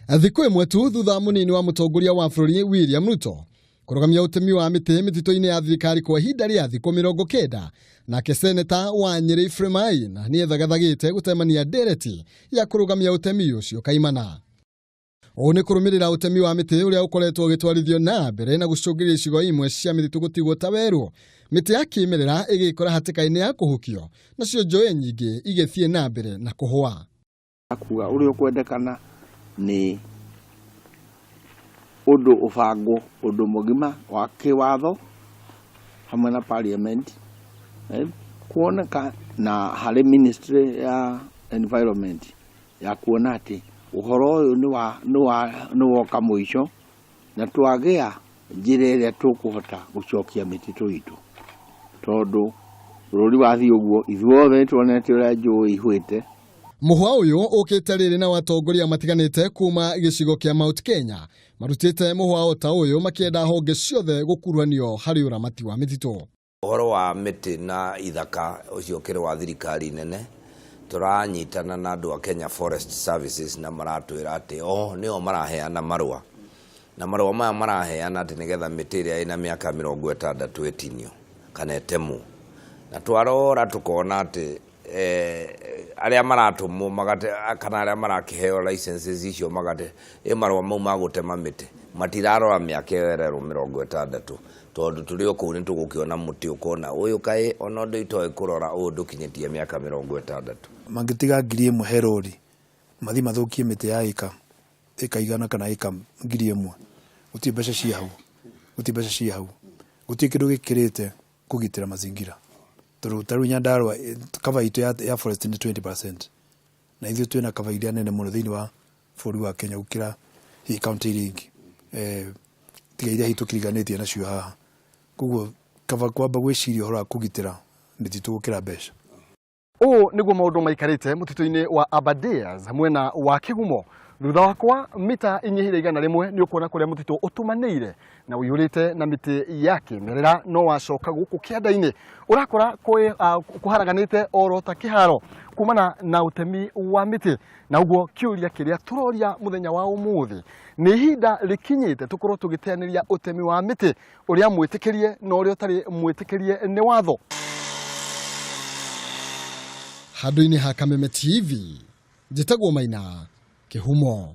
Thikũ ĩmwe tu thutha wa mũnini wa mũtongoria wa bũrũri William Ruto kũrũgamia ũtemi wa mĩtĩ mĩtitũ-inĩ ya thirikari kwa ihinda rĩa thikũ 90, nake seneta wa Nyĩrĩ Ephraim Maina nĩ ethagathagĩte gũtemania ndereti ya kũrũgamia ũtemi ũcio kaimana. Ũũ nĩ kũrũmĩrĩra ũtemi wa mĩtĩ ũrĩa ũkoretwo ũgĩtwarithio na mbere na gũcũngĩrĩria icigo imwe cia mĩtitũ gũtigwo ta werũ, mĩtĩ ya kĩmerera ĩgĩkora hatĩka-inĩ ya kũhukio, nacio njũĩ nyingĩ igĩthiĩ na mbere na kũhũa. Kuga ũrĩa ũkwendekana nĩ ũndũ ũbangwo, ũndũ mũgima wa kĩwatho hamwe na parliament, kuoneka na harĩ ministry ya environment ya kuona atĩ ũhoro ũyũ nĩ woka mũico na twagĩa njĩra ĩrĩa tũkũhota gũcokia mĩtitũ itũ, tondũ bũrũri wathiĩ ũguo ithuothe nĩ tuonete ũrĩa njũĩ ihũĩte. Mũhwa ũyũ ũkĩte rĩrĩ na atongoria matiganĩte kuma gĩcigo kĩa Mount Kenya marutĩte mũhwa o ta ũyũ makĩenda honge ciothe gũkuruhanio harĩ ũramati wa mĩtitũ. Ũhoro wa mĩtĩ na ithaka ũcio ũkĩrĩ wa thirikari nene, tũranyitana na andũ a Kenya Forest Services na maratwĩra atĩ o nĩo maraheana marũa, na marũa maya maraheana atĩ nĩgetha mĩtĩ ĩrĩa ĩna mĩaka 60 ĩtinio kana ĩtemwo, na twarora tũkona atĩ arĩa maratũmwo magate kana arĩa marakĩheo licenses icio magate ĩ marũa mau ma gũtema mĩtĩ matirarora mĩaka ĩyo ĩrerwo 60, tondũ tũrĩ o kũu nĩ tũgũkĩona mũtĩ ũkona ũyũ kaĩ ona ũndũ itoĩ kũrora ũyũ ndũkinyĩtie mĩaka 60. Mangĩtiga 1000 he rori mathiĩ mathũkie mĩtĩ ya ĩka 100 kana ĩka 1000, gũtirĩ mbeca cia hau, gũtirĩ mbeca cia hau, gũtirĩ kĩndũ gĩkĩrĩte kũgitĩra mazingira, tondũ ta rĩu Nyandarua cover itũ ya forest nĩ 20%, na ithuĩ twĩna cover iria nene mũno thĩinĩ wa bũrũri wa Kenya gũkĩra hihi kaunti iria ingĩ, tiga iria hihi tũkiriganĩtie nacio haha. Koguo kaba kwamba gwĩciria ũhoro wa kũgitĩra mĩtitũ gũkĩra mbeca. Ũũ nĩguo maũndũ maikarĩte mũtitũ-inĩ wa Aberdares mwena wa Kĩgumo. Thutha wakwa mita inyihĩire 100 nĩ ũkuona kũrĩa mũtitũ ũtumanĩire na ũiyũrĩte na mĩtĩ ya kĩmerera, no wacoka gũkũ kĩanda-inĩ ũrakora kũharaganĩte oro ta kĩharo kumana na ũtemi wa mĩtĩ. Na ũguo kĩũria kĩrĩa tũroria mũthenya wa ũmũthĩ nĩ ihinda rĩkinyĩte tũkorwo tũgĩteanĩria ũtemi wa mĩtĩ ũrĩa mwĩtĩkĩrie na ũrĩa ũtarĩ mwĩtĩkĩrie nĩ watho. Handũ-inĩ ha Kameme TV, njĩtagwo Maina Kĩhumo.